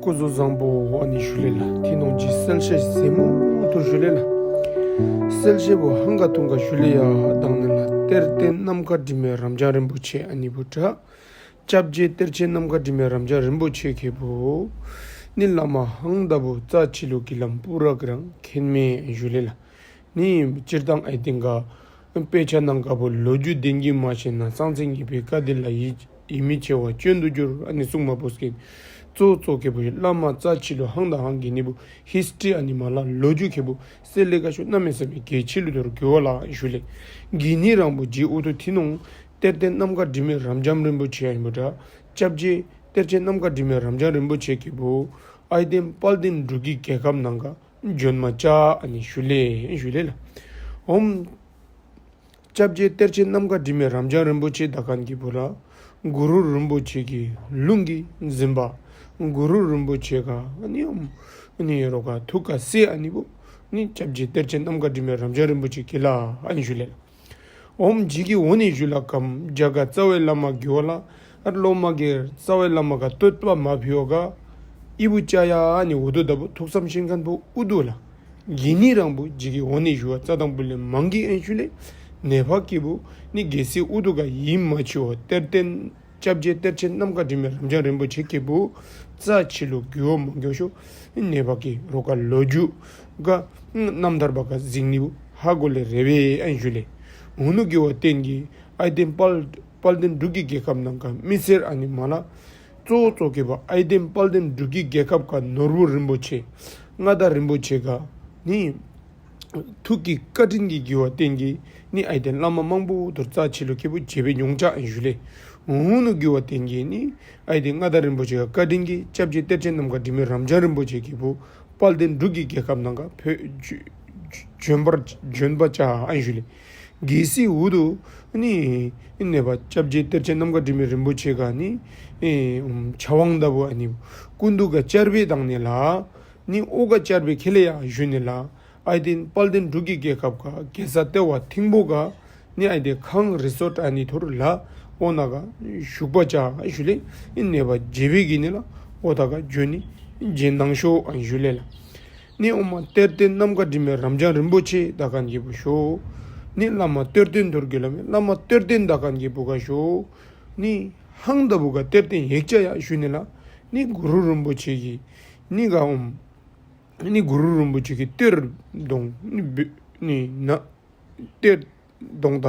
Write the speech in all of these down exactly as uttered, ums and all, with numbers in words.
སྐུ་གཟུགས་བཟང་པོ་ཨ་ནི་ཞུ་ལེ་ལ། ཐི་ནོང་ཇི་གསལ་བཤད་ཟེ་མོ་ཐུར་ཞུ་ལེ་ལ། གསལ་བཤད་པོ་ཧང་ག་ཐུང་ག་ཞུ་ལེ་ཡ། དང་ནི་ལ་གཏེར་སྟོན་ནམ་མཁའ་དྲི་མེད་རབ་འབྱམས་རིན་པོ་ཆེ་ཨ་ནི་བུ་དྲ། སྐྱབས་རྗེ་གཏེར་ཆེན་ནམ་མཁའ་དྲི་མེད་རབ་འབྱམས་རིན་པོ་ཆེ་ཁེ་པོ་ནི་བླ་མ་ཧང་ད་བུ་རྩ་ཆི་ལུ་གི་ལམ་པུ་ར་གི་རང་མཁྱེན་མེ་ཞུ་ལེ་ལ། ནི་སྤྱིར་བཏང་ཨའི་ཏེན་ག་དཔེ་ཆ་ནང་ག་བུ་ལོ་རྒྱུས་བདེན་གི་མ་ཤེས་ན་གསང་ཆེན་ཉི་ཕིའི་བཀའ་དྲིན་ལ་ཡིད་ཡིད་མི་ཆེས་པ་སྐྱོན་དུ་འགྱུར་ཨ་ནི་གསུངས་མ་པོ་སྐྱེན། གཙོ་གཙོ་ཁེ་པོ་བླ་མ་རྩ་ཆི་ལུ་ཧང་ད་ཧང་གི་ནི་བུ་ཧིས་ཊི་རི་ཨ་ནི་མ་ལ་ལོ་རྒྱུས་ཁེ་པོ་གསལ་ལེ་ག་ཤོ་གནམ་མེད་ས་མེད་གལ་ཆི་ལུ་དོར་གི་ཝ་ལ་ཞུ་ལེ། གི་ནི་རང་བུ་ཇི་ཨུ་ཐུ་ཐི་ནོང་གཏེར་སྟོན་ནམ་མཁའ་དྲི་མེད་རབ་འབྱམས་རིན་པོ་ཆེ་ཨ་ནི་བུ་དྲ། སྐྱབས་རྗེ་གཏེར་ཆེན་ནམ་མཁའ་དྲི་མེད་རབ་འབྱམས་རིན་པོ་ཆེ་ཁེ་པོ་ཨའི་ཏེན་དཔལ་ལྡན་འབྲུག་གི་རྒྱལ་ཁབ་ནང་ག་བྱོན་མ་ཅ་ཨ་ནི་ཞུ་ལེ་ཞུ་ལེ་ལ། ཨོམ་སྐྱབས་རྗེ་གཏེར་ཆེན་ནམ་མཁའ་དྲི་མེད་རབ་འབྱམས་རིན་པོ་ཆེ་དག་ཁན་གི་བུ་ར་གུ་རུ་རིན་པོ་ཆེ་གི་ལུང་གིས་ཟིན་པ། གུ་རུ་རིན་པོ་ཆེ་ག་ཨ་ནི་ཨོམ་ཨ་ནི་རོ་ག་ཐུགས་ཁར་གསལ་ཨ་ནི་བུ་ནི་སྐྱབས་རྗེ་གཏེར་ཆེན་ནམ་མཁའ་དྲི་མེད་རབ་འབྱམས་རིན་པོ་ཆེ་གི་ལ་ཨ་ནི་ཞུ་ལེ་ལ། ཨོམ་ཇི་གི་འོ་ནི་ཞུ་ལ་ཀམ་རྒྱ་གར་རྩ་བའི་བླ་མ་གི་ཝ་ལ་ཨ་སློབ་མ་གི་རྩ་བའི་བླ་མ་ག་བསྟོད་པ་མ་ཕི་ཝ་ག་ཨི་བུ་ཅ་ཡ་ཨ་ནི་ཨུ་ཐུ་ད་བུ་ཐུགས་བསམ་ཤེས་ཁན་བུ་ཨུ་ཐུ་ལ། གི་ནི་རང་བུ་ཇི་གི་འོ་ནི་ཞུ་བ་རྩ་དང་བུ་ལེ་མང་གི་ཨན་ཞུ་ལེ། ནེ་པ་ཁེ་པོ་ནི་གལ་སྲིད་ཨུ་ཐུ་ག་ཡིད་མ་ཆེས་པ་གཏེར་སྟོན་སྐྱབས་རྗེ་གཏེར་ཆེན་ནམ་མཁའ་དྲི་མེད་རབ་འབྱམས་རིན་པོ་ཆེ་ཁེ་པོ་རྩ་ཆི་ལུ་གི་ཝ་མ་གི་ཤོ་ནེ་པ་ཁེ་རོ་ག་ལོ་རྒྱུས་ག་རྣམ་ཐར་བ་ག་ཟིང་ནི་བུ་ཧ་གོ་ལེ་རེ་བེ་ཨན་ཞུ་ལེ། ཨུ་ནུ་གི་ཝ་བརྟེན་གི་ཨའི་ཏེན་དཔལ་དཔལ་ལྡན་འབྲུག་གི་རྒྱལ་ཁབ་ནང་ག་མི་སེར་ཨ་ནི་མ་ལ་གཙོ་གཙོ་ཁེ་པོ་ཨའི་ཏེན་དཔལ་ལྡན་འབྲུག་གི་རྒྱལ་ཁབ་ག་ནོར་བུ་རིན་པོ་ཆེ་མངའ་བདག་རིན་པོ་ཆེ་ག་ནི་ཐུགས་ཀྱི་བཀའ་དྲིན་གྱི་གི་ཝ་བརྟེན་གི་ནི་ཨའི་ཏེན་བླ་མ་མང་པོ་དོར་རྩ་ཆི་ལུ་ཁེ་པོ་ཇེ་བེ་ཉོང་ཅ་ཨན་ཞུ་ལེ། ཨུ་ནུ་གི་ཝ་བརྟེན་གི་ནི་ཨའི་ཏེན་མངའ་བདག་རིན་པོ་ཆེ་ག་བཀའ་དྲིན་གི་སྐྱབས་རྗེ་གཏེར་ཆེན་ནམ་མཁའ་དྲི་མེད་རབ་འབྱམས་རིན་པོ་ཆེ་ཁེ་པོ་དཔལ་ལྡན་འབྲུག་གི་རྒྱལ་ཁབ་ནང་ག་བོད་བྱོན་པར་བྱོན་པ་ཅ་ཨན་ཞུ་ལེ། གལ་སྲིད་ཨུ་ཐུ་ནི་ནེ་པ་སྐྱབས་རྗེ་གཏེར་ཆེན་ནམ་མཁའ་དྲི་མེད་རིན་པོ་ཆེ་ག་ནི་ཨེ་ཕྱག་དབང་ད་བུ་ཨ་ནི་སྐུ་མདུན་ག་བཅར་བེ་དང་ནི་ལ་ནི་ཨོ་ག་བཅར་བེ་ཁེ་ལེ་ཡ་ཞུ་ནི་ལ་ཨའི་ཏེན་དཔལ་ལྡན་འབྲུག་གི་རྒྱལ་ཁབ་ག་རྒྱལ་ས་ལྟེ་བ་ཐིམ་ཕུ་ག་ནི་ཨའི་ཏེན་ཁང་རི་སོརཊ་ཨ་ནི་ཐོར་ལ་ཨོ་ན་ག་བཞུགས་པ་ཅ་ཨན་ཞུ་ལེ། ཨིན་ནེ་པ་ཇེ་བེ་གི་ནི་ལ་ཨོ་ད་ག་བྱོན་ནི་བྱོན་གནང་ཤོ་ཨན་ཞུ་ལེ་ལ། ནི་ཨོ་མ་གཏེར་སྟོན་ནམ་མཁའ་དྲི་མེད་རབ་འབྱམས་རིན་པོ་ཆེ་དག་ཁན་གི་བུ་ཤོ། ནི་བླ་མ་གཏེར་སྟོན་དོར་གི་ལ་མེ་བླ་མ་གཏེར་སྟོན་དག་ཁན་གི་བུ་ག་ཤོ། ནི་ཧང་ད་བུ་ག་གཏེར་སྟོན་ཡེག་ཅ་ཡ་ཞུ་ནི་ལ། ནི་གུ་རུ་རིན་པོ་ཆེ་གི་ནི་ག་ཨོམ་ནི་གུ་རུ་རིན་པོ་ཆེ་གི་གཏེར་སྟོན་ནི་བེ་ནི་ན་གཏེར་སྟོན་ད་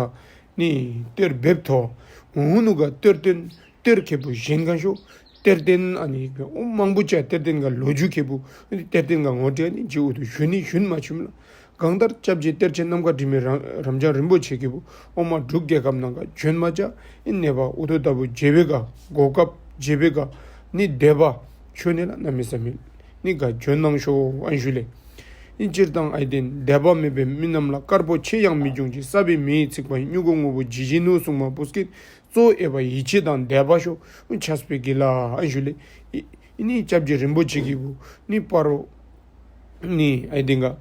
ནི་གཏེར་འབེབས་ཐོ། ཨུ་ནུ་ག་གཏེར་སྟོན་གཏེར་ཁེ་པོ་བཞེངས་ཁན་ཤོ། གཏེར་སྟོན་ཨ་ནི་ཨོ་མང་པོ་ཅ་གཏེར་སྟོན་ག་ལོ་རྒྱུས་ཁེ་པོ་གཏེར་སྟོན་ག་ངོ་སྤྲོད་ནི་ཇི་ཨུ་ཐུ་ཞུ་ནི་ཞུན་མ་ཆུམ་ལ། གང་ལྟར་སྐྱབས་རྗེ་གཏེར་ཆེན་ནམ་མཁའ་དྲི་མེད་རབ་རབ་འབྱམས་རིན་པོ་ཆེ་ཁེ་པོ་ཨོ་མ་འབྲུག་རྒྱལ་ཁབ་ནང་ག་བྱོན་མ་ཅ་ཨིན་ནེ་པ་ཨུ་ཐུ་ད་བུ་ཇེ་བེ་ག་གོ་སྐབས་ཇེ་བེ་ག་ནི་དད་པ་ཆོ་ནི་ལ་གནམ་མེད་ས་མེད་ནི་ག་བྱོན་གནང་ཤོ་ཨན་ཞུ་ལེ། ཨིན་སྤྱིར་བཏང་ཨའི་ཏེན་དད་པ་མེད་པའི་མི་རྣམས་ལ་དཀར་པོ་ཆེ་ཡང་མི་འབྱུང་ཞིང་། ས་བའི་མེ་ཡིས་ཚིག་པ་ཡིས། མྱུ་གུ་སྔོན་པོ་ཇི་བཞིན་ནོ་གསུངས་མ་པོ་སྐད། གཙོ་ཨའི་བ་ཡིད་ཆེས་དང་དད་པ་ཤོ་ཆས་པེ་གི་ལ་ཨན་ཞུ་ལེ། ཨི་ཨི་ནི་སྐྱབས་རྗེ་རིན་པོ་ཆེ་གི་བུ་ནི་པར་རོ་ནི་ཨའི་ཏེན་ག་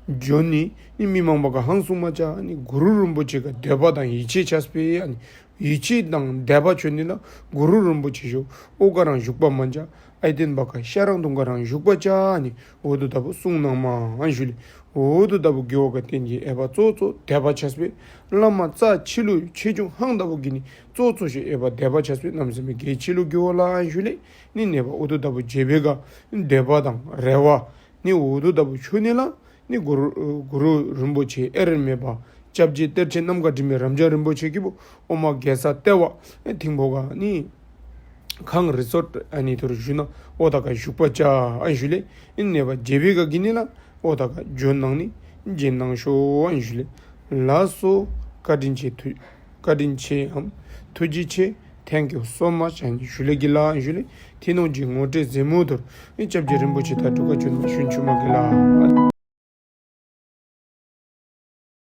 བྱོན་ནི་ནི་མི་མང་པོ་ག་ཧང་གསུངས་མ་ཅ་ནི་གུ་རུ་རིན་པོ་ཆེ་ག་དད་པ་དང་ཡིད་ཆེས་ཆས་པེ་ཨ་ནི་ཡིད་ཆེས་དང་དད་པ་ཆོ་ནི་ལ་གུ་རུ་རིན་པོ་ཆེ་ཤོ་ཨོ་ག་རང་བཞུགས་པ་མ་ཅ་ཨའི་ཏེན་བ་ག་ཤ་རང་དུང་ག་རང་བཞུགས་པ་ཅ་ནི་ཨུ་ཐུ་ད་བུ་གསུངས་གནང་མ་ཨན་ཞུ་ལེ། ཨུ་ཐུ་ད་བུ་གི་ཝ་ག་བརྟེན་གི་ཨའི་བ་གཙོ་གཙོ་དད་པ་ཆས་པེ། བླ་མ་རྩ་ཆི་ལུ་ཆེ་ཆུང་ཧང་ད་བུ་གི་ནི་གཙོ་གཙོ་ཤོ་ཨའི་བ་དད་པ་ཆས་པེ་གནམ་མེད་ས་མེད་གལ་ཆི་ལུ་གི་ཝ་ལ་ཨན་ཞུ་ལེ། ནི་ནེ་པ་ཨུ་ཐུ་ད་བུ་ཇེ་བེ་ག་དད་པ་དང་རེ་བ་ནི་ཨུ་ཐུ་ད་བུ་ཆོ་ནི་ལ། ནི་གུ་རུ་གུ་རུ་རིན་པོ་ཆེ་དབྱེར་མེད་པ་སྐྱབས་རྗེ་གཏེར་ཆེན་ནམ་མཁའ་དྲི་མེད་རབ་འབྱམས་རིན་པོ་ཆེ་གི་བུ་ཨོ་མ་རྒྱལ་ས་ལྟེ་བ་ཐིམ་ཕུ་ག་ནི་ཁང་རི་སོརཊ་ཨ་ནི་ཐོར་ཞུ་ན་ཨོ་ད་ག་བཞུགས་པ་ཅ་ཨན་ཞུ་ལེ། ཨིན་ནེ་པ་ཇེ་བེ་ག་གི་ནི་ལ་ཨོ་ད་ག་བྱོན་གནང་ནི་བྱོན་གནང་ཤོ་ཨན་ཞུ་ལེ། ལགས་སོ། བཀའ་དྲིན་ཆེ། ཐུགས་བཀའ་དྲིན་ཆེ་འམ་ཐུགས་རྗེ་ཆེ། Thank you so much ཨན་ཞུ་ལེ་གི་ལ་ཨན་ཞུ་ལེ། ཐི་ནོང་ཇི་ངོ་སྤྲོད་ཟེ་མོ་ཐོར་ཨིན་སྐྱབས་རྗེ་རིན་པོ་ཆེ་ད་འབྲུག་ག་བྱོན་ནི་ཞུན་ཆུ་མ་གི་ལ།